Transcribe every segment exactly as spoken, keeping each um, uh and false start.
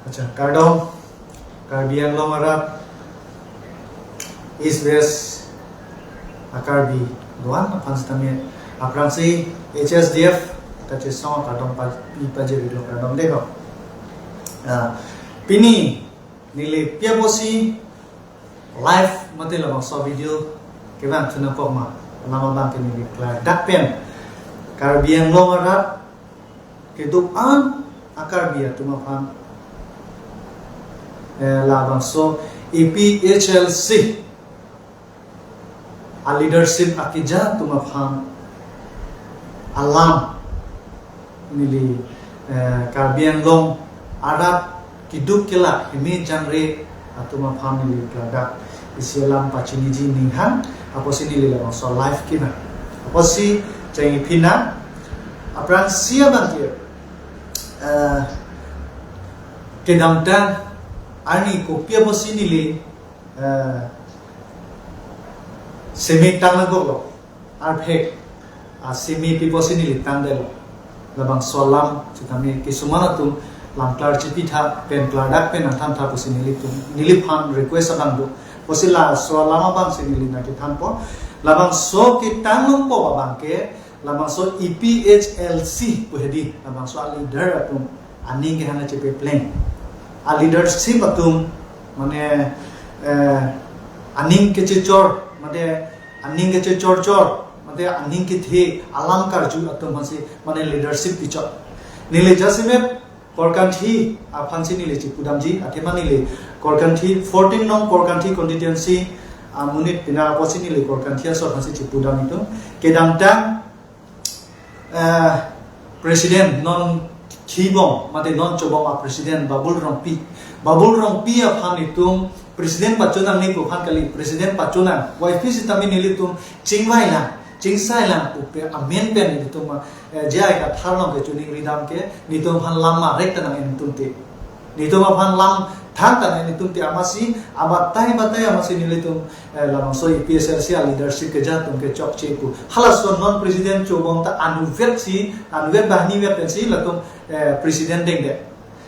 Acha, kardom, Karbi Anglong arat, East West a-Karbi do-an aphan sitame, aphrangsi H S D F kachesong akardom pa-, pi pajir video kardom deko. Ah, pini neli pi apotsi live mate labangso video kevang chunapok ma, alam abang ke neli klardak pen Karbi Anglong arat kedo-an a-Karbi atum aphan, eh, labangso A P H L C a-leadership akeja atum aphan alam neli, eh, Karbi Anglong arat keduk kelak heme jangre atum aphan neli klardak isi alam pachiniji ninghang apotsi neli labangso live kevang. Apotsi chengiphi nang, aphrangsi abang ke, eh, kedamtang arni kopi apotsi neli, eh, seme tang nangkoklo, arphek aseme pi apotsi neli tangdetlo. Labangso alam sitame kisuman atum lam klar chipitha pen klardak pen nangthan tha pusi nelitum, neliphan request abang do. Apotsi laso alam abangsi neli nangkethanpo. Labangso ketang longpo abang ke, labangso A P H L C pu hedi, labangso a-leader atum aning kehang chepepleng. A-leadership atum mane, eh, aning kechechor, mate aning kechechorchor, mate aning kethe alam karju atum aphansi mane leadership pichot. Neli jasemet Korkanthi aphansi neli chipudamji, athema neli Korkanthi, fourteen nong Korkanthi constituency amonit pina apotsi neli Korkanthi aso aphansi chipudam itum. Kedamtang, eh, president non khibom, mate non chobom a-president Babul Rongpi. Babul Rongpi aphan itum president pachonang ni pu aphan kali, president pachonang. Wai pi sitame nelitum chingvailang, chingsailang pupe amen pen nelitum, eh, J I Kathar along ke choningridam ke, nelitum aphan lam marek ta nang-en tum te. Nelitum aphan lam thang ta nang-en tum te, amatsi abatai batai amatsi nelitum, eh, labangso A P H L C a-leadership keja atum ke chokche pu. Halaso non president chobom ta anuvet si, anuvet banghini vet pensi latum, eh, president dengdet.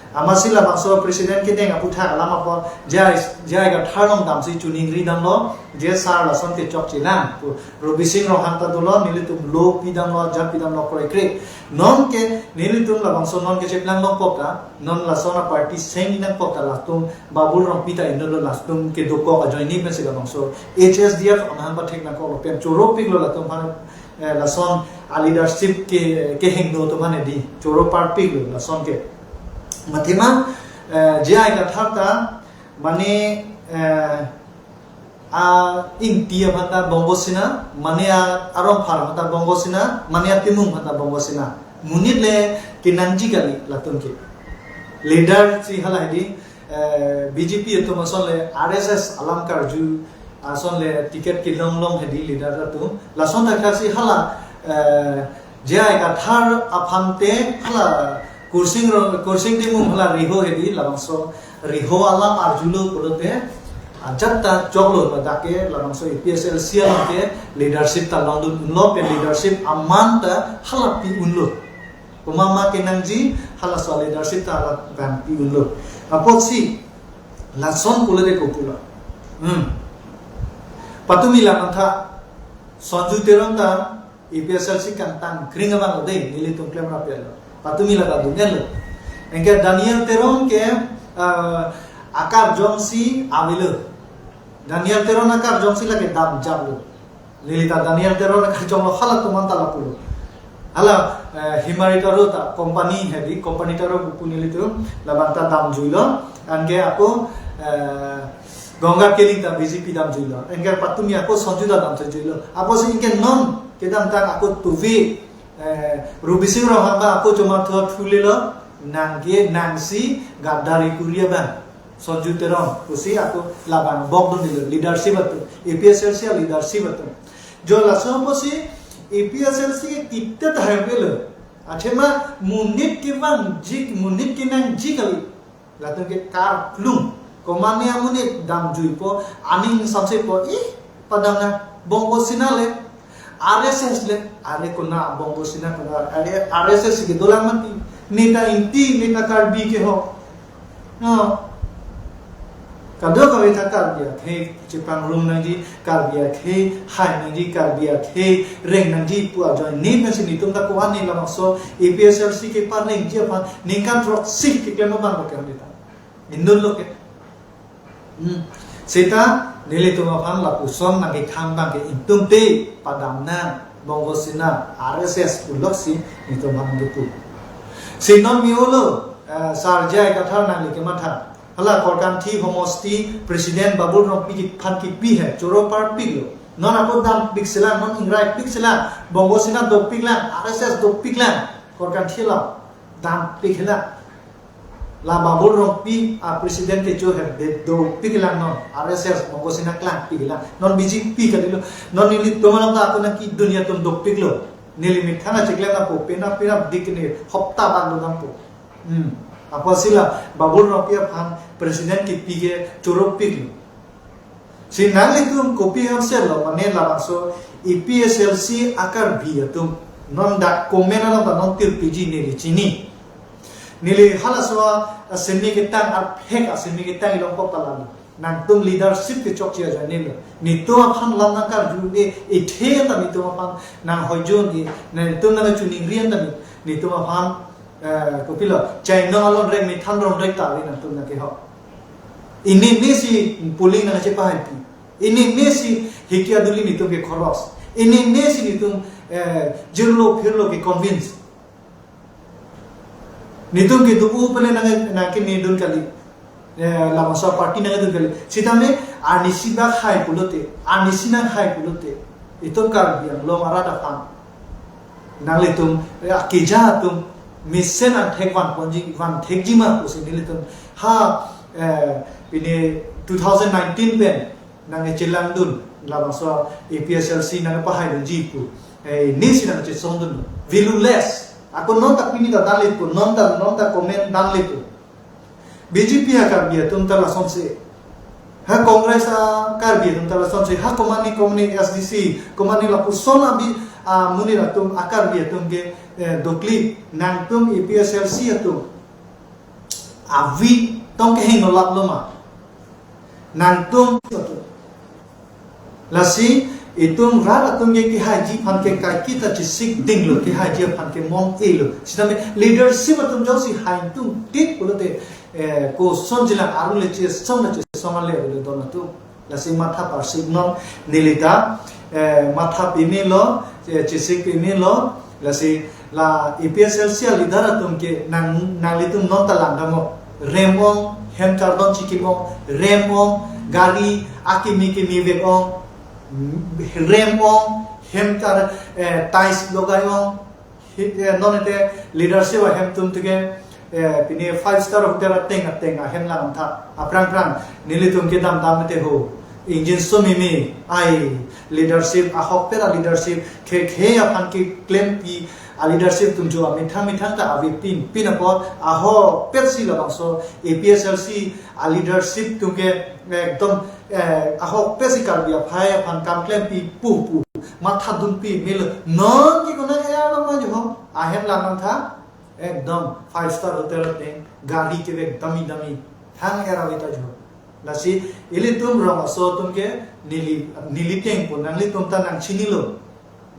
Amatsi labangso president kedeng aputhak alam apot J I, J I Kathar along damsi choningridamlo, je sar lason ke chokchelang pu. Robising Ronghang ta dolo, nelitum lo pidamlo, ajat pidamlo kroikre. Non ke nelitum labangso non kecheplang longpo ta, non lason a-party seng nangpo ta latum Babul Rongpi ta inlo, latum kedokok ajoine pensi labangso H S D F amahang pathek nangkoklo pen choropiklo latum aphan, eh, lason a-leadership ke, kehingno atum aphan hedi, choro parpiklo lason ke. Mathema, eh, J I Kathar ta mane, eh, a-ingti aphan ta Bongo Sena, mane a-, arongphar aphan ta Bongo Sena, mane atimung aphan ta Bongo Sena. Monit le kenangji kali latum ke. Leader si hala hedi, eh, B J P atum ason le R S S alam karju ason le ticket kelong long hedi leader atum. Lason thakthak si hala, eh, J I Kathar aphan te hala Kursing Ro-, Kursing Timung hala riho hedi, labangso riho alam arjulo pulote ajat ta choklo, ladak ke labangso A P H L C along ke leadership ta longdun unlo pen leadership aman ta hala pi unlo. Komat ma kenangji halaso leadership ta hala abang pi unlo. Apotsi lason pulote kopulo. Hmm. Patumi la mantha Sonju Teron ta A P H L C kangtang kring abang lo dei, nelitum klemrapi lo. Patumi la ta dun-enlo. Anke Daniel Teron ke, eh, akarjongsi avelo. Daniel Teron akarjongsi lake damjaplo. Neli ta Daniel Teron akarjonglo halatum anta lapulo. Hala, eh, Himari Taro ta company hedi, company Taro buku nelitum labang ta damjuilo. Anke ako, eh, Ganga Killing ta B J P damjuilo. Anke patumi ako Sonju ta damjuilo. Apotsi anke non kedamtang ako tuvi, eh, Robising Ronghang ta ako choma thua thulelo, nang ke nangsi gadari kuri abang. Sonju Teron pusi ako labang bok dun dilo leadership atum, A P H L C a-leadership atum. Jo laso apotsi A P H L C ke kita tahai pelo. Athema monit kevangji, monit kenangji kali. Latum ke karplung. Komat ne amonit damjuipo, aning samsepo, ih, padam na Bongo Sena le, R S S le, are kona Bongo Sena kona, are R S S ke dolang mati. Neta ingti, neta Karbi ke ho. No. Kadokave ta Karbi akhei chepangrum nangji, Karbi akhei hai nangji, Karbi akhei reng nangji pu ajoine pensi netum ta ko-an ne labangso A P H L C keparengji aphan ningkan throksi keklem abang lo ke hande ta. Indun lo ke. Hmm. Seta nelitum aphan lapuson nangkethang abang ke ingtungte padam nang, Bongo Sena, R S S puloksi netum aphan kepu. Si non mi-olo, eh, Sar J I Kathar nangli kematha. Hala Korkanthi Homosti President Babul Rongpi aphan kipi he, choro parpik lo. Non ako dampik selang, non ingrai pik selang, Bongo Sena dopik lang, R S S dopik lang, Korkanthi lo dampik lang. La Babul Rongpi a President kecho he, de dopik lang non, R S S, Bongo Sena klangpik lang. Non B J P kalilo, non nelitum alam ta ako nangkedun atum dopik lo. Neli methang acheklem nangpo, penap penap dik ne hopta bang lo nangpo. Hmm. Apotsi la Babul Rongpi aphan President kipi ke choro pik lo. Si nanglitum kopi hamse lo, mane labangso A P H L C a-Karbi atum non dak comment alam ta non tirpiji neli chini. Neli halaso a, asemi ketang, aphek asemi ketang ilong ko palan. Nangtum leadership kechokche ajoine lo. Netum aphan lam nangkarju-e, ethe ta netum aphan nanghoijun-e, netum nangchiningri ta ne, netum aphan, eh, kopilo, chainong alon rek methan rong rek ta ave nangtum nangkeho. Ini ne si polling nangchepahaipi. Ini ne si hiki aduli netum ke khoros. Ini ne si netum, eh, jirlo phirlo ke convince. Netum kedo-o pen nang, nangkenedun kali. Eh, labangso party nangkedun kali. Sitame arnisi bak hai pulote, arnisi nanghai pulote, itum Karbi Anglong arat aphan nanglitum, eh, akeja atum mesen angthek vanponji, vanthekji ma pusi nelitum ha, eh, pine two thousand nineteen pen nangchelangdun, labangso A P H L C nangpahaidunji pu, eh, ne si nangchesongdun. Valueless. Ako non ta pini ta danle pu, non ta, non ta comment danle pu. B J P a-Karbi atum ta lasonsi. Ha Congress a-Karbi atum ta lasonsi. Ha komane komane S D C, komane lapuson abi, ah, amonit atum a-Karbi atum ke, eh, dokli, nangtum A P H L C atum avi tong kehingno lap lo ma? Nangtum atum. Lasi itum rat atum ke kehaiji aphan ke kaiketa chesik dinglo, kehaiji aphan ke mong-e lo. Sitame leadership atum jongsi hai ingtungtik pulote, eh, kosonji lang arule chesong le chesong ale pulo don atum. Lasi matha parsik non neli ta, eh, matha pimelo, eh, chesik pimelo, lasi la A P H L C a-leader atum ke nang, nanglitum non ta langdamnon. Rem-ong, hem kardom chikip-ong, rem-ong, gari akimi kimi vek-ong, rem-ong, hem kar, eh, tiles logai-ong, hi-, eh, non ete leadership ahem atum tike, eh, pine five star hotel ateng ateng ahem langtha. Aphrang phrang nelitum kedam dam ete ho. Ingjinso mimi, ai leadership, ahokpet a-leadership, khe khe aphan keklempi a-leadership atum jo amethang methang ta avepin, pin apot ahokpet si labangso A P H L C a-leadership atum ke ekdom, eh, ahokpet si Karbi aphai aphan kam klempi pu pu, matha dunpi melo. Non ke konat area lo ma jo, ahem langtha, ekdom five star hotel ateng, gari kevek dami dami, thang area veta jo. Lasi ilitum rong aso atum ke neli, neli tengpo, nanglitum ta nangchinilo.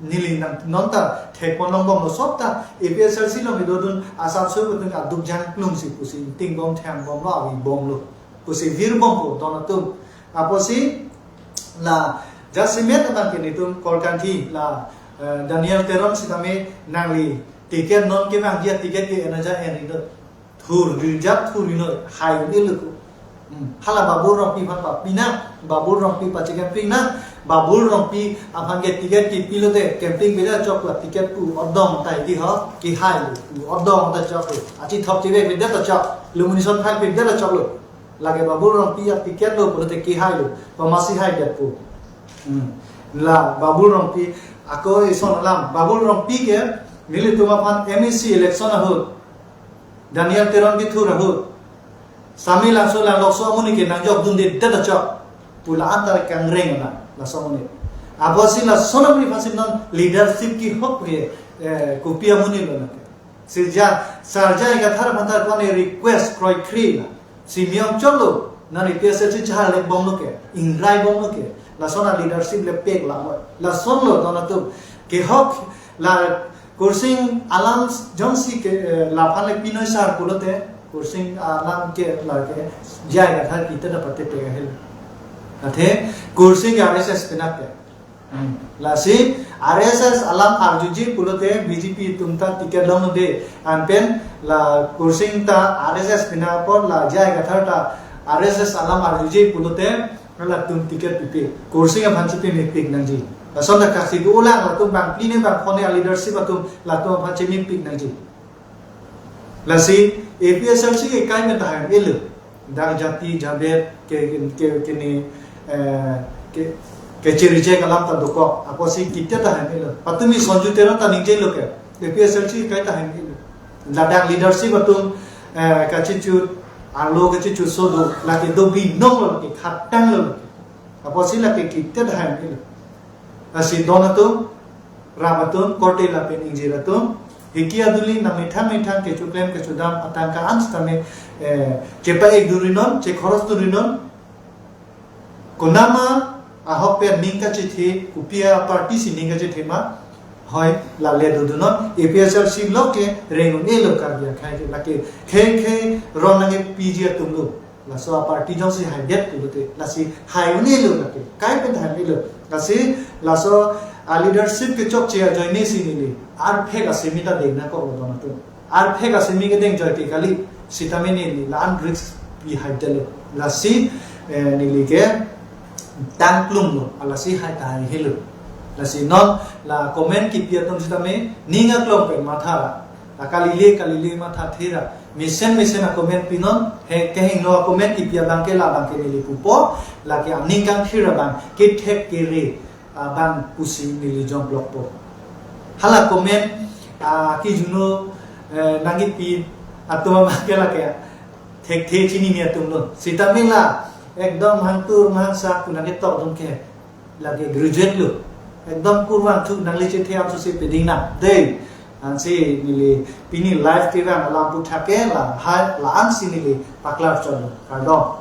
Neli nang non ta thekpon longbomlo, sop ta A P H L C along kedodun asap soi atum aduk jangplung si pusi tingbom thangbomlo, avibomlo pusi virbompo don atum. Apotsi la jasemet abang ke netum Korkanthi la, eh, Daniel Teron sitame nangli ticket non kevangji a-ticket ke-en aja enri do. Thur, rijak thur ino hai un-e lo ko. Hmm. Hala Babul Rongpi aphan papi nang, Babul Rongpi pachekemping nang, Babul Rongpi aphan ke ticket kipi lote, campaign beda chok la ticket pu odong tai di ho, kihai lo, pu odong ta chok lo. Achithop chevek beda ta chok, nomination file beda ta chok lo. Lake Babul Rongpi a-ticket lo pulote kihai lo, pamasi hai det pu. Hmm. La Babul Rongpi, ako ison alam, Babul Rongpi ke, nelitum aphan M A C election ahut, Daniel Teron kethur ahut, Sami Langso Langlokso amonit ke nangjok dunde det ta chok pu la-an ta kangreng na, laso amonit. Apotsi lason amonit aphansi non leadership kehok ke, eh, kopi amonit lo na ke. Si ja, Sar J I Kathar aphan ta kone request kroikre na. Simion cholo, non A P H L C chahar le bomlo ke, ingrai bomlo ke, lason a leadership le pek la mo, lason lo don atum, kehok la Kursing alam jongsi ke, eh, laphan le pinoi sar pulote, Kursing alam ke la ke, jai ka thar kita dapat te pek ahel. Athe, Kursing R S S penap ke. Hmm. Lasi R S S alam arjuji pulote B J P atum ta ticket long de. Anpen la Kursing ta R S S pina apot la J I Kathar ta R S S alam arjuji pulote latum ticket pipe. Kursing aphan si pimik pik nangji. Lason ta kaksi do ulang latum bang pline bang kone a leadership atum latum aphan si mik pik nangji. Lasi A P H L C ke kai meta hai elu. Dak jati jabet ke ke ke ni eh, ke ke chiri je kalam ta dokok. Apotsi kita ta hai elu. Patumi Sonju Teron ta ningje lo ke. A P H L C kai ta hai elu. Ladak leadership atum eh, kachichut arlo kachichut sodo lake do binong lo ke khatang lo ke. Apotsi lake kita ta hai elu. Lasi don atum, rap atum, korte lapen ingjir atum, hiki aduli na methang methang kechoklem kechedam atangka an sitame, eh, chepa-ik durinon, chekhoros durinon, konama ahok pen ning kachethe, kopi a party si ning kachethe ma, hoi, lale dodunon, A P H L C lo ke, reng un-e lo Karbi akhai ke, lake, khe khe, ron nange P G atum lo. Laso a party jongsi hai det pulote, lasi hai un-e lo lake, kai pen hai un-e lo. Lasi laso a leadership kechokche ajoine si neli arphek asemi ta dengna kok lo don atum. Arphek asemi kedeng joike kali, sitame neli la-an risk pi hai det lo. Lasi, eh, neli ke tangklum lo, lasi hai ta hai helo. Lasi non la comment kipi atum sitame ning aklong pen matha ra. Akalile kalile matha thera. Mesen mesen a comment pinon, he kehingno a comment kipi abang ke labang ke neli pupo, lake aning kangthir abang, kethek kere abang pusi neli jongklokpo. Hala comment, ah, kijuno, eh, nangkipi atum abang ke lake thekthe chinine atum lo. Sitame la, ekdom hangtur hangsa kunang ketok dong ke. Lake graduate lo. Ekdom kurvangthu nangli chethe amso si peding nang. Dei. Ansi neli pini live kevang alam aphuthak ke la hai la-an si neli paklar chotlo. Kardom.